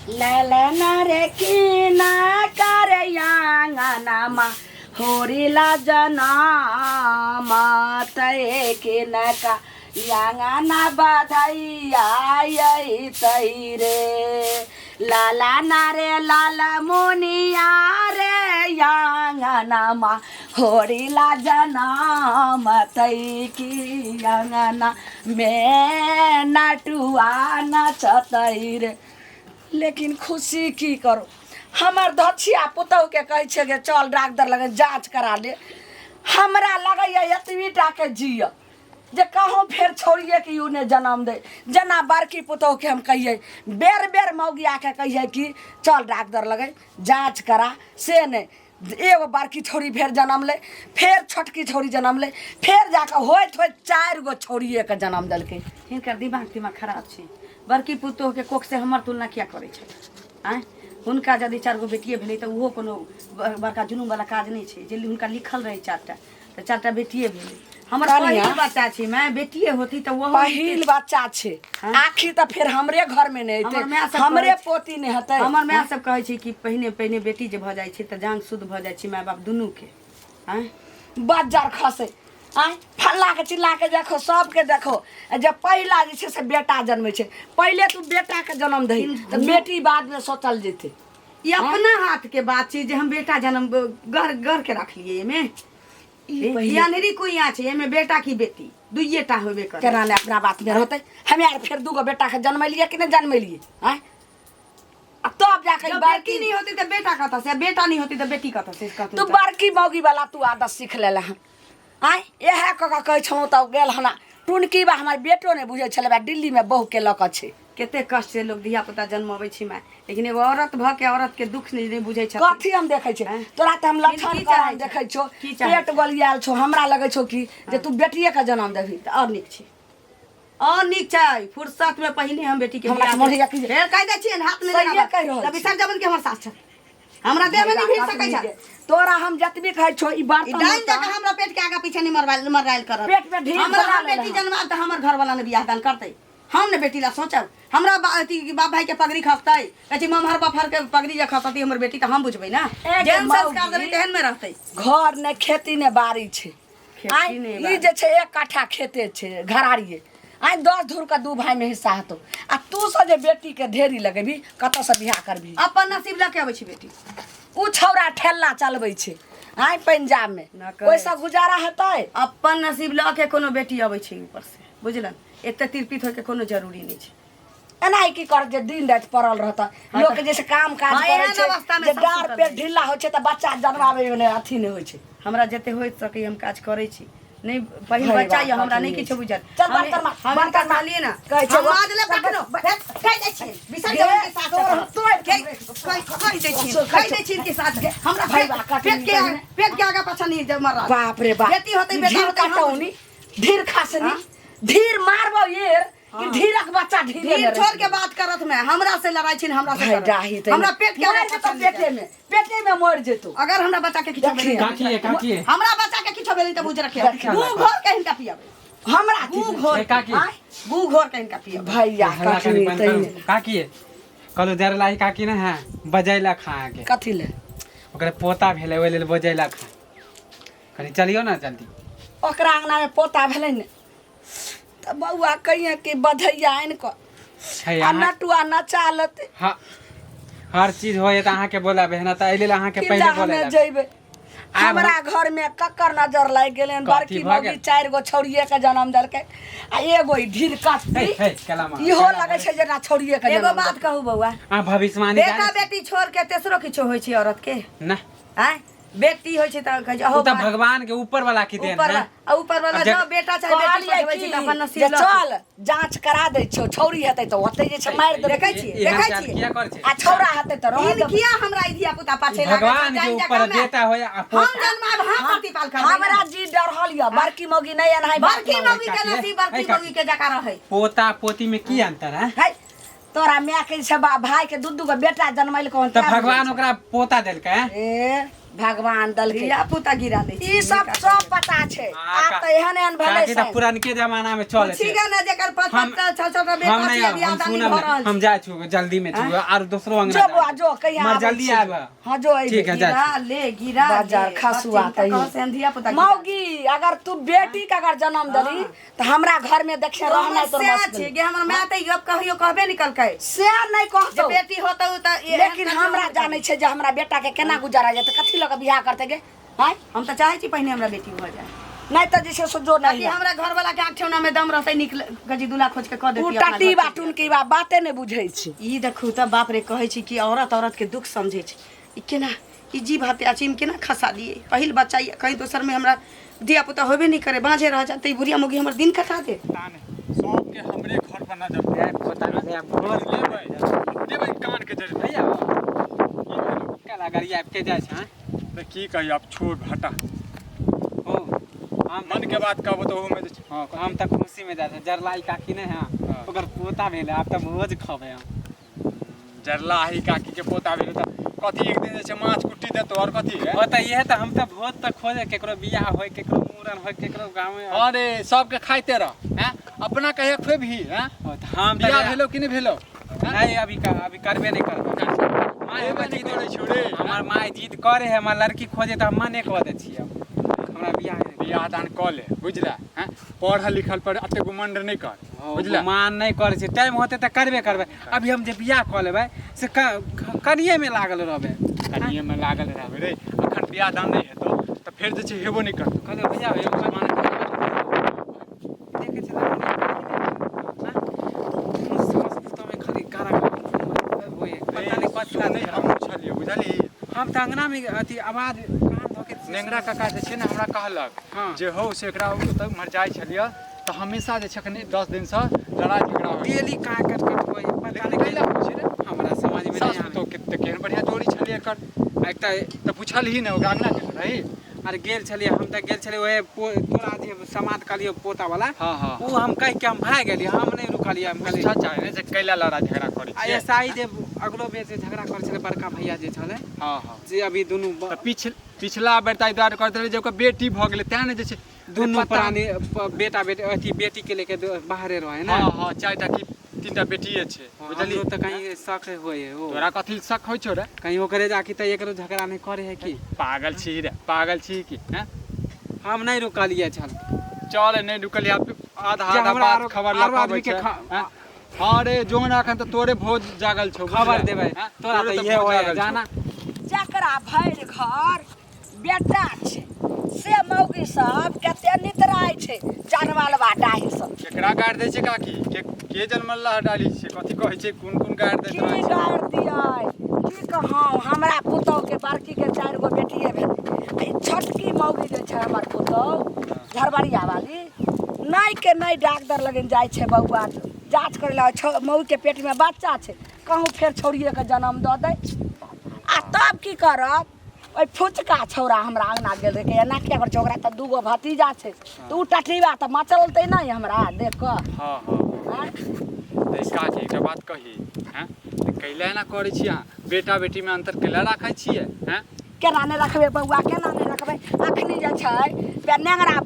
ललना रे की ना करे आंगनामा होरिला जनम तय के नका आंगना बधैया तै रे लाला ना रे लाला मुनिया रे आंगनामा होरिला जनम तै की आंगना में नटुआ नचतै रे। लेकिन खुशी की करो, हमर धछिया पुतहुके कहै छियै जे चल डाक्टर लग जाँच करा ले, हमरा लगैए एतबी टाके जिय जे कहूँ फेर छौड़िएके you नहि जनम दे। जेना बड़की पुतहुके हम कहियै, बेर बेर मौगियाके कहियै कि चल डाक्टर लग जाँच करा, से नहि, एगो बड़की छौड़ी फेर जनमलै, फेर छोटकी छौड़ी जनमलै, फेर जाकऽ होइत होइत 4 गो छौड़िएके जनम देलकै। हिनकर दिमाग तिमाग खराब छै। बड़की पुतोहके कोखसँ हमर तुलना किया करै छथि? आँय, हुनका यदि 4 गो बेटिए भेलै तऽ ओहो कोनो बड़का जुलुमवला काज नहि छै। जे हुनका लिखल रहै 4टा तऽ 4टा बेटिए भेलै। हमर कनिया। पहिल बच्चा छै माय, बेटिए होती तऽ ओहो पहिल बच्चा छै, आखिर तऽ फेर हमरे घर में नहि हमर हेतै, माय सब हमरे कहै छै। पोती नहि हेतै। हमर माय सब कहै छै कि पहिने पहिने बेटी जे भऽ जाइ छै तऽ जांग शुद्ध भऽ जाइ छै माय बाप दुनूके। आँय बज्जर खसै, आँय फल्ला के चिल्ला के देखो, सबके देखो, आ जे पहिला जे छै से बेटा जन्मै छै, पहिले तू बेटा के जन्म दही तऽ बेटी बाद में सोचल जेतै। ई अपना हाथ के बात छै जे हम बेटा जन्म गढ़ गढ़ के रखलियै एहिमे। ई पहिले ई अन्हरी कुइयाँ छै, एहिमे बेटा की बेटी दुइये टा होबे करे। केना ने अपना बात में रहतै। हमे आर फेर 2 गो बेटा के जन्मेलियै कि नहि जन्मेलियै? आँय आ तब जाके जब बड़की बेटी नहीं होती तो बेटा कतऽ से, बेटा नहीं होती तो बेटी कतऽ से, कतऽ तू बड़की मौगी वाला तू आदत सीख लेला हन। आँय इएह कऽ कऽ कहै छलहुँ तऽ गेल हन टुनकी बा, हमर बेटो नहि बुझै छलै बा, दिल्लीमे बहुके लऽ कऽ छै। कते कष्ट से लोग धिया पुता जन्मबै छै माय, लेकिन एगो औरत भऽ के औरत के दुख नहि बुझै छथिन। कथी हम देखै छियै आँय? तोरा तऽ हम लक्षण की करम चाहै देखै छौ, की चाहै पेट गोलियाल छौ, हमरा लगै छौ कि जे तू बेटिए के जन्म देबही तऽ आओर नीक छै, आओर नीक छै। फुर्सत में पहिने हम बेटी के हमरा बियाह मोन होइया कि जे- फेर कहि दै छियनि, हाथ में सहिए लगाबऽ। कहि रहल तऽ छी। बिसरि जेबनि कि हमर सास छथि, हमरा देह में नहि भीड़ सकै छथि। तोरा हम जतबी कहै छौ ई ई बर्तन डाइन उर्तन- जकाँ हमरा पेट के आगा पीछे नहि मरवाइल करत। पेट में ढील हमरा बना हम बेटी लेलहु। जनमाब तऽ हमर घरवाला ने बियाह दान करतै, हम ने बेटी ला सोचब। हमरा अथी बाप भाई के पगड़ी खसतै, कहै छै ममहर बफर के पगड़ी जे खसतै हमर बेटी तऽ हम बुझबै ना। ए गे जेहन संस्कार मौगी। देबै तेहन में रहतै। घर ने खेती ने बाड़ी छै। खेती आँय, ने ई बाड़ी। जे छै 1 कट्ठा खेते छै घराड़िए। आँय 10 धूर के 2 भाई में हिस्सा हेतौ, आ तू सब जे बेटी के ढेरी लगेबी कतऽ से बियाह करबी? अपन नसीब लऽ के अबै छै बेटी। उ छौड़ा ठेला चलबै छै आँय पंजाब में, ना करै ओहिसँ गुजारा हेतै? अपन नसीब लऽ के कोनो बेटी अबै छै ऊपर से, बुझलन? एते तिरपित होइके कोनो जरूरी नहि छै। एना की कर जे दिन राति पड़ल रहता लोक जैसे काम काज हाँ, करै एहन छै, अवस्था में जे सब डाँड़ सुतल पेट रहै। ढीला होइ छै तऽ बच्चा जनमाबै मे अथी नहि होइ छै। हमरा जते होइत सकै हम काज करै छी। नहि पहिल भई बच्चा बाप, यऽ, हमरा नहि कटनी किछो छै। बुझल। चल, बर्तन मार, हम बर्तन हिनका मार। कहलियै ने, कहै छै, हम माज लेब चल, कखनो। बस, फेर कहि दै छियै, बिसरि गे, जेबै कि सास तोर छथि। हम तोड़ि कहि देबै। कहि दै छियै, चल, कहि दै छियै कि सास के। हमरा भई बाप, कटनी कहिने। पेट के आगा पाछा नहि जे मरल। बाप रे बाप। बेटी होतै, बेटा ढीर होतै, हम कटौनी, ढीर खसनी, हाँ? ढीर मारबो येर कि ढीरक बच्चा ढीरे ढीर में छोड़ के बात करत में हमरा से लड़ाई छिन, हमरा से भाई करत। डाही तै हमरा पेट के मर आगा जेतौ पाछा नहि पेटे जाय। में, पेटे में मर जेतौ। अगर हमरा बच्चा के किछो देखिए। भेलै काकी, काकी। हमरा बच्चा के किछो भेलै तऽ बुझ रखिए। देखिए। गू घोर के हिनका पियाबै। हमरा गू की घोर ए, काकी। आँय, गू घोर के हिनका पियाबै। भैया, हल्ला काकी कनी बंद तै करू। ने। काकी, कहलहुँ जरलाही काकी ने है, बजैलक हँ अहाँके। कथी ले? ओकरे पोता भेलै, ओहि लेल बजैलक हँ। कनी चलियौ ने जल्दी। ओकरा अंगना में पोता भेलै ने तऽ बौआ कहिए कि बधैया आनि कऽ छै आ अहाँ- नटुआ नचा लेतै। हाँ, हर चीज होय तऽ अहाँके बोलाबे है ना, तऽ एहि लेल अहाँके कि पहिले जा हमे बोलेलक। जइबै। आब हमरा घर में ककर नजर लागि गेलै? कथी बड़की भऽ मौगी गेल? 4 गो छौड़िए के जन्म देलकै आ एगो ई ढीर कत्ती, हे, हे, केला मार, इहो केला लगै छै जेना छौड़िए के एगो जन्म बात देलकै। कहू बौआ, अहाँ भविष्यवाणी बेटा जानै छी? बेटी छोड़ के तेसरो किछो होइ छै औरत के? ना। आँय, बेटी होइ छै तऽ कहै छै, अहो ओ तऽ बा- भगवान के ऊपर वाला की देन ऊपर है। वाला, आ ऊपर वाला अब जब जँ बेटा चाहे बेटी कहलियै पठबै छै कि तऽ अपन नसीब जे लऽ के। चल जाँच करा दै छियौ, छौड़ी हेतै तऽ ओतै जे छै मारि देबै। देखै छियै, एहन देखै चाल छियै। किया करै छै? आ छौड़ा हेतै तऽ रहऽ इन देबै। किया हमरा ई धिया पुता पाछे लागल छै? भगवान के जानि ऊपर जकाँ बेटा होय आ हम पोता। जन्माब, हम प्रतिपाल करबै। हमरा जी डरल यऽ, बड़की मौगी नहि एनाहि बात बड़की मानै। मौगी के काकी, नसीब बड़की है काकी। मौगी के जकाँ रहै। पोता पोती में की अंतर है? है, तोरा माय के छै भाई के दू दू गो बेटा जनमैलको हन, तऽ तें भगवान बुझै ओकरा पोता देलकै, छै। ए भगवान दलकै। धिया पुता गिरा दै ई सब सब पता छै। हाँ, आब तऽ एहन एहन भेलै काकी तऽ से। पुरानके जमाना में चलै पूछी छै। गे ने जेकर पाँच हम- पाँच छह छह टा हम बेटा नहीं छै आब, बियाह हम दानी सुनब भऽ नहि। रहल हम छै। जाइ छी, जल्दी में छी आर दोसरो अंगना जो बौआ जो, कहिया मर आबै जल्दी छी? आब। हाँ जो अयबै। ठीक है, जा। गिरा ले गिरा ले। बाजार खसुआ बच्चे तही। कह से धिया पुता गिरा। मौगी अगर तू बेटी के अगर जन्म देली तऽ हमरा घर में देखे तो रहना हमर तोर सएह मुश्किल। छै गे, हमर माय तऽ ई गप कहियो कहबे नहि कलकै से नहि जे कहतौ, बेटी होतौ तऽ एहन लेकिन कहियो हमरा नहि। जानै छै जे हमरा बेटा के केना गुजारा जेतै, कथी लऽ कऽ बियाह करतै गे? आँय, हम तऽ चाहै छी पहिने हमरा बेटी भऽ जाय, नहि तऽ जे छै से जो ताकि नहीं हमरा घरवाला के आँख ठेहुना में दम रहतै, नीक गजी दूल्हा खोज के कऽ उ देती अपना टटी घर के। बाटुन के बा बाते नहि बुझै छै। ई देखू तऽ बाप रे, कहै छी कि औरत औरत के दुख समझै छै। ई केना ई जीव हत्या छै, ई केना खसा दिए? पहिल बच्चा ये, कहीं दोसर में हमरा धिया पुता होबे नहीं करे, बाँझे रह जाते, ई बुढ़िया मौगी हमर दिन कटा दे। सबके हमरे घर पर नजर ए, पता नहीं, आब भोज लेबै देबै कान के जड़। भैया काला गाड़ी आबि के जाइ छै, हाँ? तऽ की कही, आब छोड़, हटा। हो हम मन के बात कहबो तऽ ओहोमे जे छै। हाँ, हम तऽ खुशी में जाइ छै। जरलाई काकी नहि है? हाँ। ओकर पोता भेलै, आब तऽ भोज खबै हम। जरला ही काकी के पोता भेलै तऽ कथी, एक दिन जे छै माछ कुट्टी देतो और कथी है? हो तऽ इहे तऽ हम तऽ भोज तऽ खोजे, केकरो बियाह होय, केकरो मूड़न होय, केकरो गाँव में। अरे सबके खाइते रह हैं, अपना कहिया खुएबही हैं? हो तऽ हम तऽ बियाह भेलो कि नहि भेलो? नहीं, अभी का अभी करबे नहीं करबै। माय एबे हमर नहि जिद करै छौ रे। हमर माय जिद करे है हमर लड़की खोजे, तऽ हम मने कऽ दै छियै, हमरा बियाह नहि। बियाह दान कऽ ले, बुझला हैं? पढ़ल लिखल पर एते घमंड नहि कर, बुझला? मान नहि करै छै, टाइम होतै तऽ करबे करबै। अभी हम जे बियाह कऽ लेबै से कनिए मे लागल रहबै। कनिए मे लागल रहबै रे। अखन बियाह दान नहि हेतौ तऽ फेर जे छै हेबो नहि करतौ। कहलियै भैया एगो सामान देखै छै, दुनू सास पुतोहमे खाली गारा होय, पता नहि कथी नहि लागै। हमहूँ छलियै, बुझलही? हम तऽ अंगना मे अथी आवाज कान धऽ के नेंगरा काका जे छै ने हमरा कहलक हाँ। जे हौ से एकरा ओतऽ उम्हर जाइ छलियै तऽ हमेशा जे छै अखन 10 दिनसँ लड़ाइ झगड़ा होइ छै। डेली का कट कट होय, पता लेकिन नहि कैला होइ छै रे? हमरा समझ मे सास नहि आबै। पुतोह के तऽ केहन बढ़िआँ जोड़ी छलै एकर। एकटा तऽ पुछलही ने ओकरा अंगना गेल रही? अरे गेल छलियै, हम तऽ गेल छलियै ओहे तोरा जे समाद कहलियै पोता वाला। हाँ हाँ ओ हम कहि के हम भागि गेलियै, हम नहि रुकलियै, हम कहलियै पूछा चाहे ने जे कैला लड़ाइ झगड़ा करै आ छियै। एस I जे अगलो बेर जे झगड़ा करै छलै, बड़का भैया जे छलै हाँ हाँ जे अभी दुनू तऽ पिछला बेर तऽ एहि दुआरे करैत रहै जे ओकर बेटी भऽ गेलै, तें ने जे छै दुनू पता- प्राणी बेटा बेटी अथी बेटी के लेके बाहरे रहे ने। हाँ हाँ, चारिटा की तीनटा बेटिए छै, बुझलियै? हमरो तऽ कहीं शक होय है ओ। तोरा कथी शक होइ छौ रे? कहीं ओकरे जाके तऽ एकरो झगड़ा नहि करे है की? पागल छी रे, पागल छी की हैं? हम नहि रुकलियै छल। चल, नहि रुकलियै, आब आधा जे आधा हमरा बात आरो- खबर आरो लऽ आदमी के हैं? हाँ रे जोन, अखन तऽ तोरे भोज जागल छौ, खबर बुझले? देबै हैं? तोरा तोरे तऽ इहे भोज होय जागल छौ। जाना। जकरा भरि घर बेटा छै से मौगी सब कते नितराइ छै जानवलवा डाही सब। केकरा गारि दै छै काकी? के के जनमल डाली छै? कथी कहै छै? कोन कोन गारि दैत की रहै छै? गारि दियै, की कहौं, हमरा पुतहु के बड़की के 4 गो बेटिए भेलै। आ ई छोटकी मौगी जे छै हमर पुतहु झरबरिया वाली, नहि के नहि डाक्टर लगन जाइ छै बौआ जाँच करै लए। मौगी के पेट में बच्चा छै, कहूँ फेर छौड़िए के जन्म दऽ दै आ तब की करब? ओहि फुचका छौड़ा हमरा अंगना गेल रहै, एना किया करै छै? ओकरा तऽ 2 गो भतीजा छै, तऽ उ टटीबा तऽ मचलतै नहि हमरा देख कऽ। हाँ हाँ आँय? तऽ ई काकी, एकटा बात कही हैं? तऽ कैला एना करै छी अहाँ? बेटा बेटीमे अन्तर कैला राखै छियै हैं? केना नहि रखबै बौआ, केना नहि रखबै? अखनी जे छै बे नेंगरा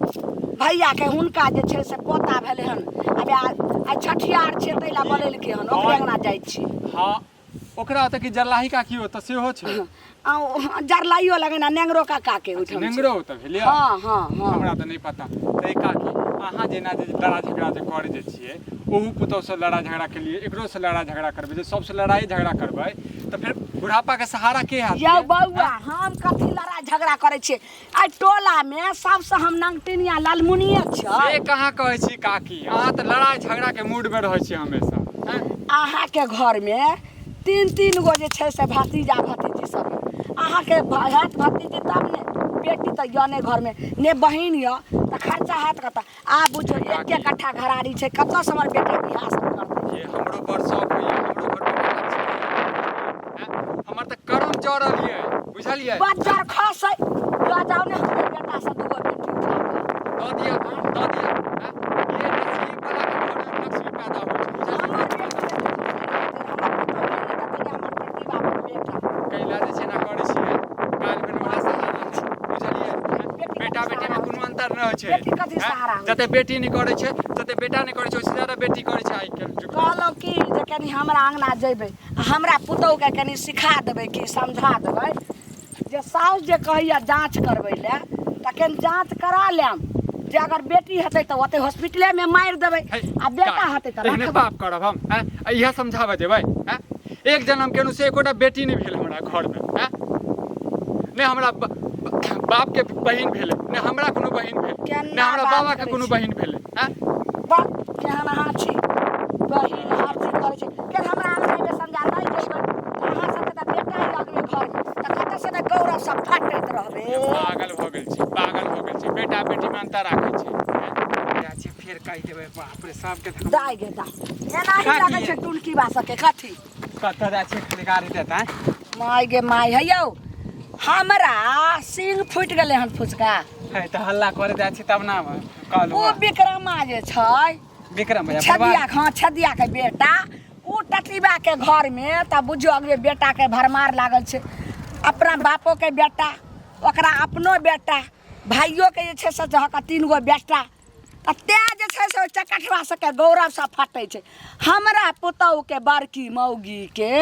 भैया के हुनका जे छै से पोता भेलै हन, आब आइ छठियार छै ताहि लए बोलेलकै हन, ओकरे अंगना जाइ छी। हाँ, ओकरा ओतऽ की जरलाही काकी ओतऽ सेहो छै? आ जरलाइयो लगन आ नेंगरो काका के ओहिठाम छै। नेंगरो ओतऽ भेलै? हाँ हाँ हाँ हमरा तऽ नहि पता। तऽ काकी, अहाँ जेना जे लड़ा झगड़ा जे करै जे छियै, ओहू पुतहुसँ लड़ा झगड़ा केलियै, एकरोसँ लड़ा झगड़ा करबै, जे सबसँ लड़ाई झगड़ा करबै तऽ फेर बुढ़ापाके सहारा के हैत? यौ बौआ, हम कथी लड़ाई झगड़ा करै छियै? एहि टोला मे सबसँ हम नंगटिनिया लालमुनिये छियै। से कहाँ कहै छी काकी, अहाँ तऽ लड़ाई झगड़ा के मूड मे रहै छी हमेशा हैं? अहाँके घरमे 3-3 गो जे छै से भतीजा भतीजी सब यऽ। अहाँके हैत भतीजी तब ने, बेटी तऽ यऽ नहि घरमे, ने बहिन यऽ, तऽ खर्चा हैत कतऽ? आब बुझियौ एक एक कट्ठा घरारी छै, कतऽसँ हमर बेटा बियाह सब करतै? ये हमरो बड़ शौक होइए, हमरो घरमे बेटा छै हैं? हमर तऽ करम जरल ये, बुझलियै? बज्जर खसै लऽ जाउ ने हमरे बेटा से 2 गो बेटी उठा कऽ। दऽ दिअ, दऽ दिअ हैं? ये नसीब वाला के घरमे लक्ष्मी पैदा होइ छै, बुझलियै? हमर बेटी हमर पुतहु नहि देतै, हमर बेटी बापक बेटा। कैला जे छै एना करै छियै? काल्हि भेल वएह सहारा। नहि होइ छै। बेटी कथी सहारा होइ छै? जते बेटी नहि करै छै, तते बेटा नहि करै छै, ओहिसँ ज्यादा बेटी करै छै आइ काल्हि युगमे। कहलहुँ कि जे कनि हमरा अङ्गना जेबै आ हमरा पुतहुके कनि सिखा देबै कि समझा देबै जे साउस जे कहैए जाँच करबै लए तऽ कनि जाँच करा लेम जे अगर बेटी हेतै तऽ ओतै हॉस्पिटलेमे मारि देबै है, आ बेटा हेतै तऽ एहने रखबै। पाप करब हम आँय? आ इएह समझाबऽ जेबै आँय? एक जन्म केलहुँ से एकोटा बेटी नहि भेल हमरा घरमे आँय? नहि हमरा बापके बहिन भेलै, नहि हमरा कोनो बहिन भेल, केना नहि हमरा बात बाबाके करै कोनो छी? बहिन भेलै आँय? वाह केहन अहाँ छी बहिन, हर चीज करै छी। केहन हमरा अङ्गना एबै समझा नहि जेबै तऽ अहाँ सबके तऽ बेटा ही रखबै घरमे तऽ कतऽसँ ने गौरव सब फटैत रहबै। पागल भऽ गेल छी, पागल भऽ गेल छी, बेटा बेटीमे अंतर राखै छी आँय? जाइ छियै फेर कहि देबै, बाप रे सबके तऽ दाइ गे दाइ, एनाही काकी लगै छै टुनकी बा सबके कथी। कतऽ जाइ छियै खाली गाड़ी देतै? माय गे माय, हे यौ हमरा सींग फूटि गेलै हन फुचका। है तऽ हल्ला करे जाइ छी तब ना कहलहुँ। ओ विक्रमा जे छै, विक्रम भैया छदिया, हँ छदिया के बेटा, ओ टटीबा के घर में तऽ बुझियौ अगले बेटा के भरमार लागल छै। अपना बापो के बेटा, ओकरा अपनो बेटा, भाइयो के जे छै से जहक 3 गो बेटा, तऽ तें जे छै से ओहि चकठवा सबके गौरव सब फटै छै। हमरा पुतहुके बड़की मौगीके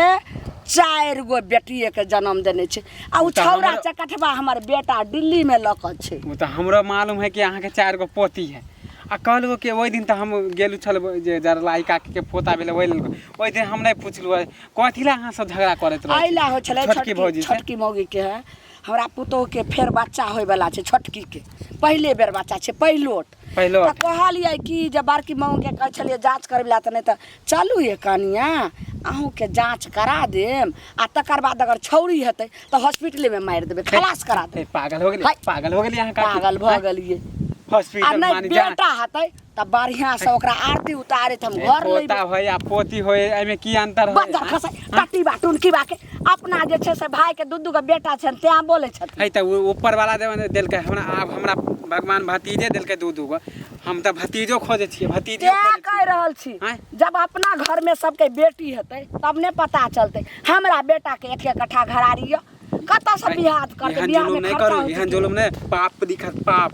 4 गो बेटिएके जन्म देने छै आ ओ तऽ छौड़ा हमरो चकठवा हमर बेटा दिल्लीमे लऽ कऽ छै। ओ तऽ हमरो मालूम है कि अहाँके 4 गो पोती है। आ कहलहुँ कि ओहि दिन तऽ हम गेलहुँ छल जे जरलाई काकीके पोता भेलै ओहि लेल, ओहि दिन हम नहि पुछलहुँ कथी लए अहाँ सब झगड़ा करैत रहै एहि लए होइ छलै छोटकी छोटकी भौजी से? छोटकी मौगीके है, हमरा पुतोहुके फेर बच्चा होइवला छै, छोटकीके पहिले बेर बच्चा छै, पहिलोट। पहिलोट। तऽ कहलियै कि जे बड़की मौगीके कहै छलियै जाँच करबै लए, तऽ नहि तऽ चलू ये कनियाँ अहूँके जाँच करा देम आ तकर बाद अगर छौड़ी हेतै तऽ हॉस्पिटलेमे मारि देबै, खलास करा देबै। ए, पागल हो गेली, है। पागल हो गेली अहाँ काकी। पागल भऽ गेलियै। आ हॉस्पिटल नहि मानि जा बेटा हेतै तऽ बढ़िआँसँ ओकरा आरती उतारैत हम ए, घर पोता लेबै। होय या पोती होय एहिमे की अंतर होय? बज्जर खसै टट्टी बा टुनकी बा के अपना जे छै से भाई के 2 2 गो बेटा छनि तें बोलै छथिन। है तऽ ओ ऊपर वाला देलकै हमरा, आब हमरा भगवान भतीजे देलकै 2 2 गो, हम तऽ भतीजो खोजै छियै, भतीजो तें खोजै कहि रहल छी आँय? जब अपना घर में सबके बेटी हेतै तब ने पता चलतै। हमरा बेटा के 1 1 कट्ठा घरारी यऽ, कतऽसँ बियाह करतै? एहन बियाह जुलुम में नहि खर्चा करू, होइ छै एहन कि जुलुम नहि, पाप दिखत पाप।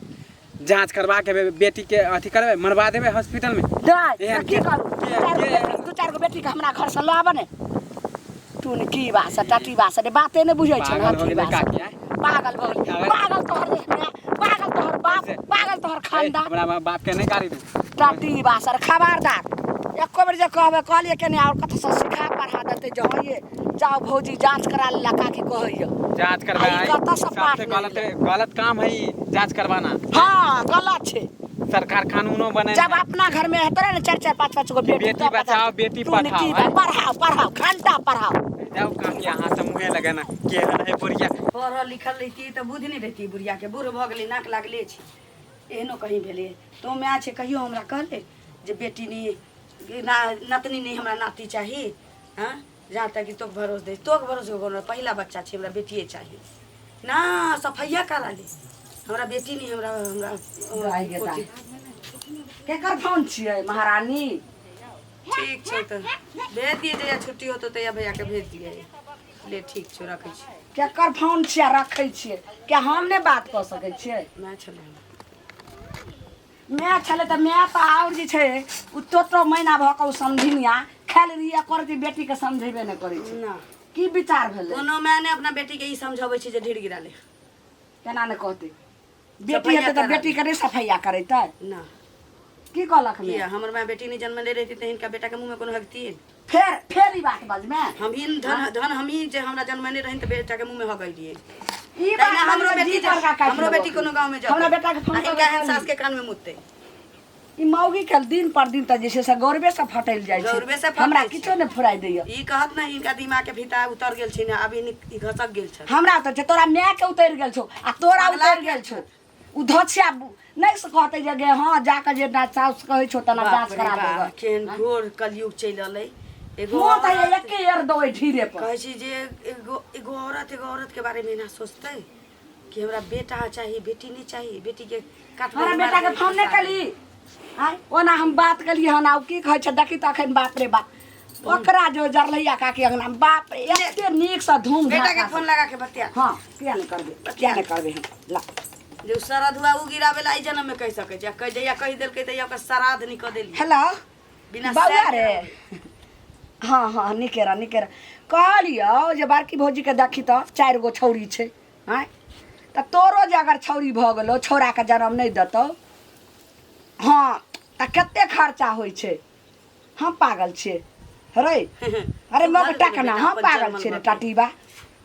जाँच करवा के बेटी के अथी करबै, मरवा देबै हॉस्पिटल में। नहि, एहन तऽ की करू? 2-4 गो बेटी के हमरा घर से लऽ आबऽ ने। टुनकी बास टटी बास रे बाते नहि बुझै छै। पागल हो अथी गेलै बास। काकी, आँय? पागल भऽ गेलै, पागल। पागल तोहर देखने, पागल तोहर बाप, पागल तोहर खानदान। हमरा बाप के नहि गाड़ी दू। टटी बास रे खबरदार, एको बेर जे कहबै कहलियै केने आओर कतऽसँ सिखा पढ़ा देतै जे हँ ये जाओ भौजी जाँच करा लेला काकी कहैया। जाँच करवा आ ई कतऽसँ पाठ सबसे लऽ गलत गेलै? गलत काम है ई जाँच करवाना। हँ गलत छै। सरकार कानूनो बने जब अपना घर में हेतै ने 4 4 5 5 गो बेटी, बेटी तब पता बचाओ, बेटी तू ने पढ़ाओ, की आँय? पढ़ाओ पढ़ाओ घंटा पढ़ाओ। जाओ काकी अहाँ से मुँहे लगे ना केहन है बुढ़िया। पढ़ल लिखल रहिती तऽ बुद्धि नहि रहिती बुढ़िया के, बूढ़ भऽ गेलै नाक लागले छै। एहनो कहीं भेलै तो माय छै कहियो हमरा कहले जे बेटी नहीं ना नतनी नहीं हमरा नाती चाही, हाँ जहाँ तक कि तोक भरोस दे, तोक भरोस हो गेल, पहिला बच्चा छै हमरा बेटिए चाही ना, सफैया करा ले हमरा बेटी नहीं हमरा हमरा दाइ गे दाइ। पोती। केकर फोन छियै महारानी? ठीक छै तऽ भेज दिए, जहिया छुट्टी होतौ तहिया भैया के भेज दिए। ले ठीक छौ, रखै छी। केकर फोन छियै रखै छियै? क्या हम नहि बात कऽ सकै छियै? माय छलै। माय छलै तऽ माय तऽ आओर जे छै ओ तोतो मैना भऽ कऽ ओ समझिनिया खायल रहियै करती, बेटीके समझेबे नहि करै छै। ना की विचार भेलै? कोनो माय ने अपना बेटी के ई समझबै छै जे ढेर गिरा ले। केना नहि कहतै? बेटी सफैया हेतै तऽ करा बेटीके नहि सफैया करेतै? ना की कहलक माय? किया हमर माय बेटी नहि जन्मले रहिती तऽ हिनका बेटा के मुँह में कोनो हगतियै? फेर फेर ई बात बजमे? हम ही धन धन हम ही जे हमरा जन्मने रहिन तऽ बेटा के मुँह में हगलियै। ई बात तहिना हमरो बजमे बेटी जी बड़का काटि हमरो बेटी लेबो। कोनो गाँव में जेतै। हमरा बेटा के फोन आ कऽ हिनका के एहन सास कहली। के कान में मुततै। ई मौगी के दिन पर दिन तऽ जे छै से गौरवे से फटल जाइ छै। गौरवे से फटै हमरा छै। किछो नहि फुराइ दैया। ई कहत ने हिनका दिमाग के भीतर उतर गेल छै ने, आब ई घसक गेल छै। हमरा उतर छै, तोरा माय के उतरि गेल छौ आ तोरा पगला उतरि गेल छौ। उ धोछिया नहि से कहतै जे गे हँ जाके जे ना साउस कहै छौ तना बाप जाँच रे करा बाप, देबै। केहन घोर कलयुग चलि एलै। एगो मुँह तऽ औरत एके एर दबै ढीरे पर। कहै छी जे एगो एगो औरत एगो औरत के बारे में एना सोचतै कि हमरा बेटा चाही बेटी नहीं चाही, बेटी के काट हमरा बेटा के फोन नहि कली आँय, ओना हम बात कलियै हन आ की कहै छै देखी तऽ अखन बाप रे बाप ओकरा जो जरलैया काकी अंगना में, बाप रे एते नीक से धूम बेटा के धाम फोन लगा के बतिया। हाँ किया नहि करबै, किया नहि करबै हम ला। जे उ श्राद्धुआ उ गिरावे ला ई जन्म में कहि सकै छै आ कहि जहिया कहि देलकै तहिया ओकर श्राद्ध नहि कऽ देलियै हेलो बिना बौआ सैर रे हँ हँ नीके रह नीके रह कहलियौ जे बड़की भौजीके देखी तऽ चारि गो छौरी छै आँय तऽ तोरो जे अगर छौरी भऽ गेलौ छौड़ाके जनम नहि देतौ हँ तऽ कते खर्चा होइ छै हम पागल छियै रे अरे मग टकना हम पागल छियै रे टटीबा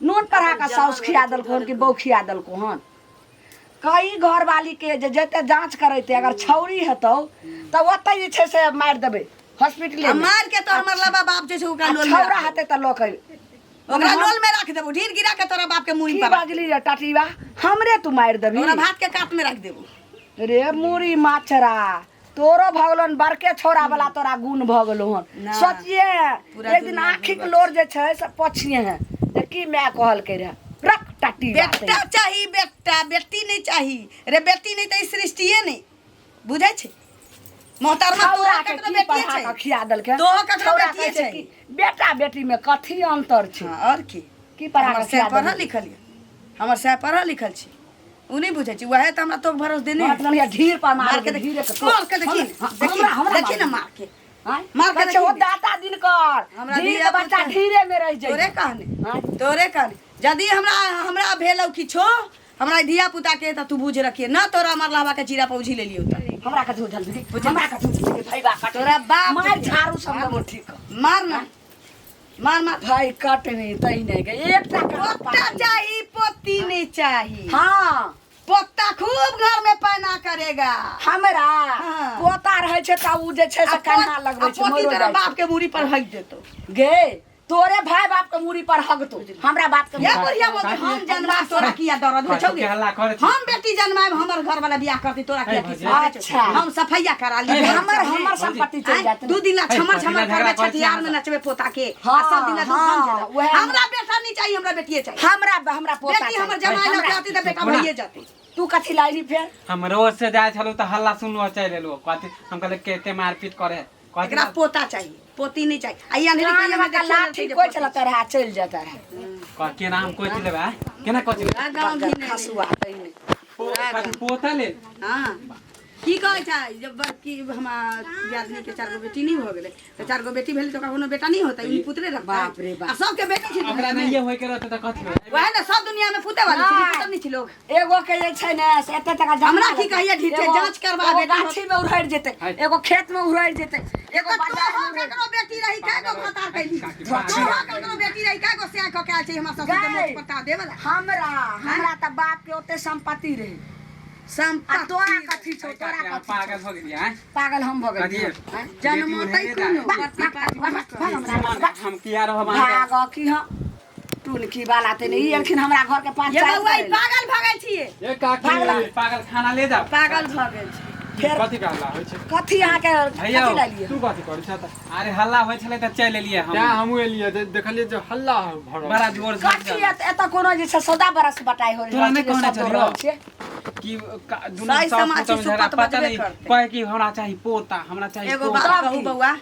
नून पढ़ा कऽ साउस खिया देलको हन कि बहू खिया देलको हन कई घरवाली के जे जते जांच करेते अगर छौरी हेतौ तऽ ओतै जे छै से मारि देबै हॉस्पिटले आ मार के तो हमर लबा बाप जे छै ओकरा लोल में छौड़ा राख हेतै तऽ लऽ के देबो। ओकरा लोल में राख देबो ढीर गिरा के तोरा बाप के मुड़ी की पर राख बाजली रे टटीबा हमरे तू मारि देबो। देबही ओकरा भात के कात में राख देबो रे मुड़ी माछरा तोरो भऽ गेलौ हन बड़के छौड़ा वाला तोरा गुण भऽ गेलौ हन ना। सोचिए पूरा एक दिन दुनिया आँखिक लोर जे छै से पोछिए हैं जे की माय कहलकै रहे रख टटी बात बेटा चाही बेटा बेटी नहीं चाही रे बेटी नहीं तऽ ई सृष्टिए नहीं बुझै छै मोहतरमा छौड़ा तोरा के ककरो की बेटिए पढ़ा छै कऽ खिया देलकै तोहो ककरो छौड़ा बेटिए कहै छै छै। कि बेटा बेटी में कथी अंतर छै हाँ, और की की पढ़ा हमर कऽ सैह खिया पढ़ल देलकै लिखल यऽ हमर सैह पढ़ल लिखल छी ओ नहि बुझै छी वएह तऽ हमरा तोक भरोस देने मार के ढीर पर मार के ढीर देखी मार के देखी देखी हमरा हमरा देखी ना मार के आँय? मार के कहै छै, ओ देखी। दाता दिन कर हमरा ढीर धिया के बच्चा पुता- ढीरे में रह तोरे जाइ कहने आँय? तोरे कहने यदि हमरा हमरा भेलौ किछो हमरा धिया पुता के तऽ तू बुझ रखिए ना तोरा हमर लावा के चीरा पौझी लेलियौ तऽ हमरा कथी बुझल हमरा कथी बुझल भाई बा कट तोरा बाप मार झाड़ू सब देबो ठीक मार ना मार मार भाई कटनी तै नहीं के एकटा पोता चाही पोती नहीं चाही हाँ पोता खूब घर में पैना करेगा हमरा हाँ। पोता रहै छै तऽ उ जे छै से आ कन्हा लगबै छै आ पोती मरो तोरा जाइ छै। बाप के मूड़ी पर हक देतो गे तोरे भाई बाप के मूड़ी पर हगतो हमरा बाप के ये मूड़ी बुढ़िया बोलते हम जनवा तोरा किया दर्द होइ छौ के हल्ला करै छी? हम बेटी जन्माएब हमर घर वाला बियाह करती तोरा किया भौजी। किस होइ छौ? अच्छा। हम सफैया करा ली हमर हमर संपत्ति चलि जायत दू दिन ला हे, छमर भौजी, छमर झगड़ा करबे करै छी छठियार में अहाँ नचबे पोता के आ हाँ, सब दिन ला दूध हाँ, हम झेलब। वएह। हमरा बेटा नहीं चाहिए हमरा बेटिए चाहिए हमरा हमरा पोता बेटी हमर चाही। जमाई लऽ के हमरा- आती तऽ बेटा हमरा- भइए जाती तू कथी लाइली फेर हम रोज से जाइ छलहुँ तऽ हल्ला सुनलो चलि एलहुँ कथी हम कहलियै कते मारपीट करे है। कथी एकरा पोता चाहिए पोती नहीं चाहिए आ ई अन्हरी कान कहिया में में का देखियो लाठी कोई चलता रहा चलि जाता रहा केना हम कोचि लेबै आँय? केना कोचि लेबै पूरा गाँव घिने रहै। खसुआ तहिने कथी पोता ले हाँ की कहै छै जब बड़की हमरा दियादनी के चारि गो बेटी नहीं भऽ गेलै तऽ चारि गो बेटी भेलै तऽ ओकरा कोनो बेटा नहीं होतै उनी पुत्रे रखतै बाप रे बाप। आ सबके बेटी छै ओकरा नहिये होय के रहतै तऽ कथी होय वएह ने सब दुनिया में पुते वाली छै नहि। पुत्र नहीं छै लोग एगो के जे छै ने से एते तक हमरा की कहैया ढीठे, जाँच करबा एगो बेटी हो- गाछी में उड़हरि जेतै हाय। एगो खेत में उड़हरि जेतै एगो एगो बाजार तोहो में उड़हरि ककरो बेटी रही कै गो भतार कैली काकी, तोहो ककरो बेटी रही कै गो स्याह कऽ के आयल छै हमरा ससुर के गै। मोट पता देवला हमरा हमरा तऽ बाप के ओते संपत्ति रहे आ संपत्ति तोरा कथी छौ तोरा काकी, अहाँ कथी छौ? पागल हो गेलियै आँय? पागल हम भऽ गेलियै कथी? आँय? जनमतै बेटी कोनो उड़हरि बड़की पागल भाग हमरा जाय। हम किया रहब अहाँके भाग की हम टुनकी वाला ते नहीं एलखिन हमरा घर के पाँच ये चारि बौआ ई करै। पागल भऽ गेल छियै ए काकी पागल खाना ले जाओ पागल भऽ गेल छै फेर कथी के हल्ला होइ छै कथी अहाँके भैया, कथी लालियै तू कथी करै छह तऽ अरे हल्ला होइ छलै तऽ चलि एलियै हम तें हमहूँ एलियै जे देखलियै जे हल्ला भऽ रहल बड़ा छै। जोर से कथी एतऽ कोनो जे छै सौदा बरस बटाइ हो तोरा नहि रहल छै, कहने सब दऽ छलियौ? रहल छियै कि दुनू सही सास समाज पुतोह में छी, झगड़ा सुपत पता बजबे नहीं करतै। कहे कि हमरा चाही पोता हमरा चाही एगो पोता बात कहू बौआ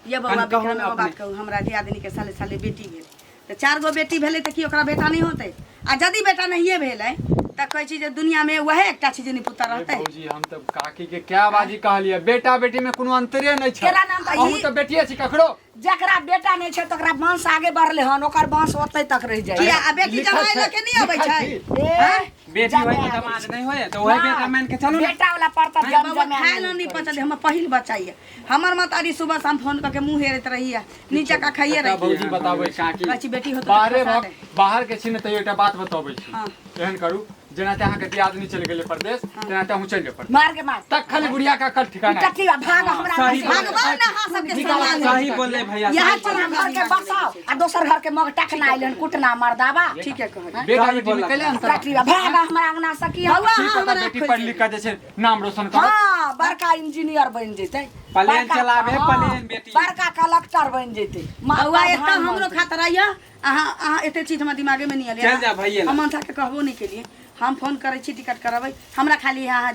ये बौआ कनी कहू विक्रम ने एगो बात अपने। कहू हमरा दियादनी के साले साले बेटी भेल तऽ चारि गो बेटी भेलै तऽ की ओकरा बेटा नहि होतै आ यदि बेटा नहिए भेलै तऽ कहै छी जे दुनियामे वएह एकटा छै जे निपुता ए रहतै भौजी हम तऽ काकी के क्या बाजी कहलियै बेटा बेटी में कोनो अंतरे नहि छै केना नाम तऽ अहूँ ई- तऽ बेटिए छी ककरो जकरा बेटा नहि छै तकरा वंश आगे बढ़ले हन ओकर वंश ओतै तक रहि जाइ किया आ बेटी लिखल जमाइ छै, लऽ के नहि अबै लिखल छै छी। ए, बेटी होइ जमाए तऽ आबै दमाद नहि होय तऽ वएह बेटा मान के चलू ने बेटा वाला पर तऽ जम बौआ जमाए खाय लए नहि पचल हमर पहिल बच्चा यऽ हमर महतारी सुबह शाम फोन कऽ के मुँह हेरैत रहैया नीचा का खाइए एकटा रही भौजी बताबै छी काकी कहै छी बेटी होतौ तऽ बाहरे खसा भऽ दे। बाहर के छी ने तैयो एकटा बात बतबै छी हाँ। एहन करू जेना ते अहाँके दियादनी चलि गेलै परदेश तेना ते अहूँ चलि जाउ परदेश मार के मार तखन बुढ़िया का अकल ठिकाना टट्टी बा, भाग हमरा सही घर से। भगवान अहाँ सबके सम्मान सही बोलले भैया यहाँ सही अपना घर के बसाओ आ दोसर घर के मग टकना अइलन कुटना मर्दाबा ठीके कहै बेटा सही बेटी में बोलला। कैले अंतर टट्टी बा, भाग हमरा अंगना से की हम बौआ की अहाँ पता हमरा बेटी पढ़ लिख के जे छै नाम रोशन करत हाँ बड़का इंजीनियर बनि जेतै प्लेन बड़का- चलाबे, हाँ, प्लेन बेटी। बड़का कलेक्टर बनि जेतै बौआ एतऽ प्रधान हमरो मंत्री। खातर आइया अहाँ अहाँ एते चीज हमरा दिमागे में नहीं एलै चलि जा भैया लग। हम मनसा के कहबो नहीं केलिए हम फोन करै छी टिकट करबै हमरा खाली अहाँ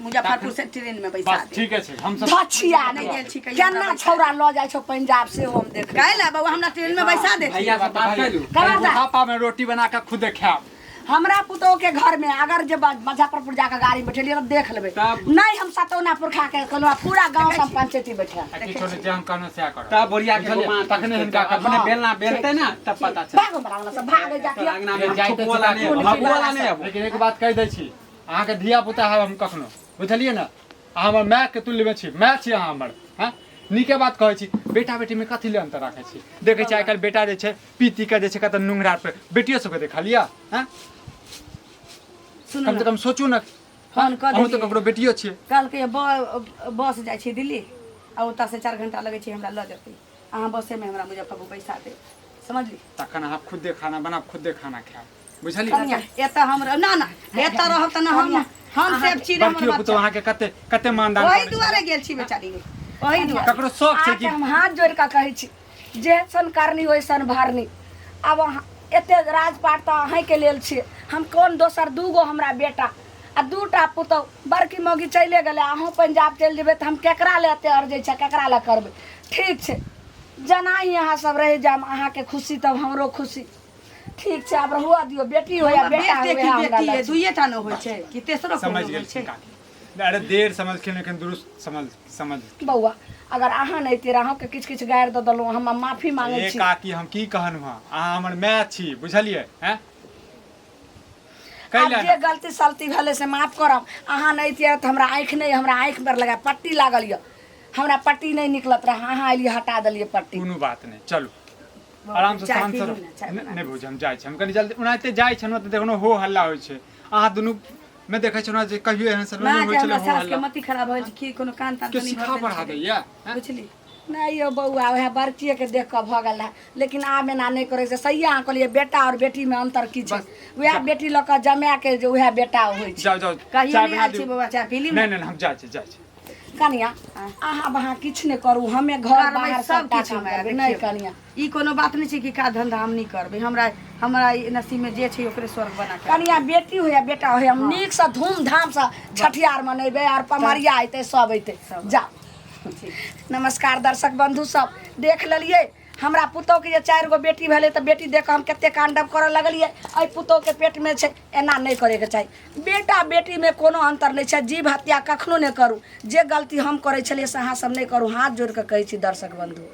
मुजफ्फरपुर से ट्रेन में बैसा बस दे ठीके छै हम सब धछिया नहि गेल छी कहियो केना हमरा छौड़ा लऽ जाइ छौ पंजाब से हम देख काहे ला बौआ हमरा ट्रेन में बैसा दे भैया से बात कैलू कहाँ जा? बुढ़ापा में रोटी बना के खुदे खायब हमरा पुतोह के घर में अगर जे मुजफ्फरपुर जाके गाड़ी बैठेलियै तऽ देख लेबै। तब- नहीं, हम सतौना पुरखा के कहलहुँ, पूरा गाँव से हम पंचायती बैठा। आ किछो नहि, जे हम कहलहुँ सएह करब। तब बुढ़िया के बुझलियै? गुमान तखने हिनका अपने कहब। बेलना बेलते ना तब पता चल। भागो बड़ा वाला सब भागे जाके। तोरा अंगना में हम जाइते थुकबो ला छी नहीं काकी। भगबो ला नहीं आबो। लेकिन एक बात कहि दै छी, अहाँके धिया पुता है हम कखनो, बुझलियै ने? अहाँ हमर मायके तुल्यमे छी, माय छी अहाँ हमर। हँ, नीके बात कहै छी। बेटा बेटीमे कथी ले अन्तर राखै छी? देखै छी आइ काल्हि बेटा जे छै पी ती के जे छै कतऽ नुंगरा पर, बेटियो सबके देखलियै? हँ, सुनू कम से ने, कम सोचू ने। फोन कऽ अहूँ तऽ देलियै। ककरो बेटियो छियै। कहलकै बस जाइ छी दिल्ली आ ओतऽ से 4 घंटा लगै छै, हमरा लऽ जेतै। अहाँ बसेमे हमरा मुजफ्फरपुर बैसा देब, समझली? तखन अहाँ खुदे खाना बनाब, खुदे खाना खायब, बुझलियै? कनिया, एतऽ हम ना ना, एतऽ रहब तऽ ने हम सेब छी ने हमर बड़कियो पुतोह बच्चा। अहाँके कते कते मानदान ओहि करै छै। दुआरे गेल छी बेचारी, ओहि दुआरे। ककरो शौक छै अहाँके कि हम हाथ जोड़ि कऽ कहै छी, जे सन करनी ओइसन भरनी। आब अहाँ एते राजपाट तऽ अहीँके लेल छियै, हम कोन दोसर? दूगो हमरा बेटा आ दूटा पुतहु, बड़की मौगी चलिए गेलै। अहूँ पंजाब चलि जेबै तऽ हम केकरा लए एते अरजै छै, केकरा लए करबै? ठीक छै, जेना ही अहाँ सब रहि जायब, अहाँके खुशी तब हमरो खुशी। ठीक छै, आब रहुआ दियौ, बेटी हो या बेटा बेटे हुए, की हमरा बेटी लग है, दुइये टा न होइ छै कि तेसरो कोनो समझ होइ गेल छै? छी काकी। अरे देर समझखिन लेकिन दुरुस्त समझ समझ। बौआ, अगर अहाँ नहि अयतियै, अहूँके किछु किछु गारि दऽ देलहुँ, हम माफी मांगै ए छी। काकी, हम की कहलहुँ हँ, अहाँ हमर माय छी, बुझलियै? हैं, आब कैला जे गलती सलती भेलै से माफ करब। अहाँ नहि अयतियै तऽ हमरा आँखि नहि, हमरा आँखि पर लगा पट्टी लागल यऽ, हमरा पट्टी नहि निकलत रहए। अहाँ एलियै, हटा देलियै पट्टी। कोनो बात नहि, चलू आराम से, चाय शांत से पी लू रहू। ने, चाय नहि बना। नहि भौजी, हम जाइ छी, हम कनि जल्दी ओनाहिते जाइ छलहुँ तऽ देखलहुँ हो हल्ला होइ छै अहाँ दुनू मे। देखै छलहुँ जे कहियो एहन सन नहि माँ होइ के छलै हमरा हो सास के हल्ला। मति खराब भऽ गेल छै की कोनो कान तान केओ तऽ नहि सिखा भरतै पढ़ा छलै। दैया हैं? बुझली? नहि यौ बौआ, उएह बड़किएके देख कऽ भऽ गेल रहए, लेकिन आब एना नहि करै छै। सहिए अहाँ कहलियै, बेटा आओर बेटीमे अन्तर की छै? उएह बेटी लऽ कऽ जमाएके जे उएह बेटा होइ छै। जाउ जाउ, कहियो चाय नहि बना आयल छी। दियौ। बौआ, चाय पी ली। नहि नहि नहि, हम जाइ छी, जाइ छी। कनिया, अहाँ वहाँ किछु नहि करू, हमे घर करबै बाहर सब सबटा किछु काम हमरा, करबै। नहि देखियौ। कनिया, ई कोनो बात नहि छै कि काज धंधा हम नहि करबै। हमरा हमरा ई नसीब में जे छै ओकरे स्वर्ग बना के। कनिया, बेटी हो या बेटा हो, हम नीकसँ धूमधामसँ छठियार मनेबै आओर पमरिया अयतै, सब अयतै। जाउ। नमस्कार दर्शक बंधु सब, देख लेलियै हमरा पुतोहके जे 4 गो बेटी भेलै तऽ बेटी देख कऽ हम कते काण्डव करऽ लगलियै। एहि पुतोहके पेटमे छै, एना नहि करैके चाही। बेटा बेटीमे कोनो अन्तर नहि छै। जीव हत्या कखनो नहि करू। जे गलती हम करै छलियै से अहाँ सब नहि करू, हाथ जोड़ि कऽ कहै छी दर्शक बंधु।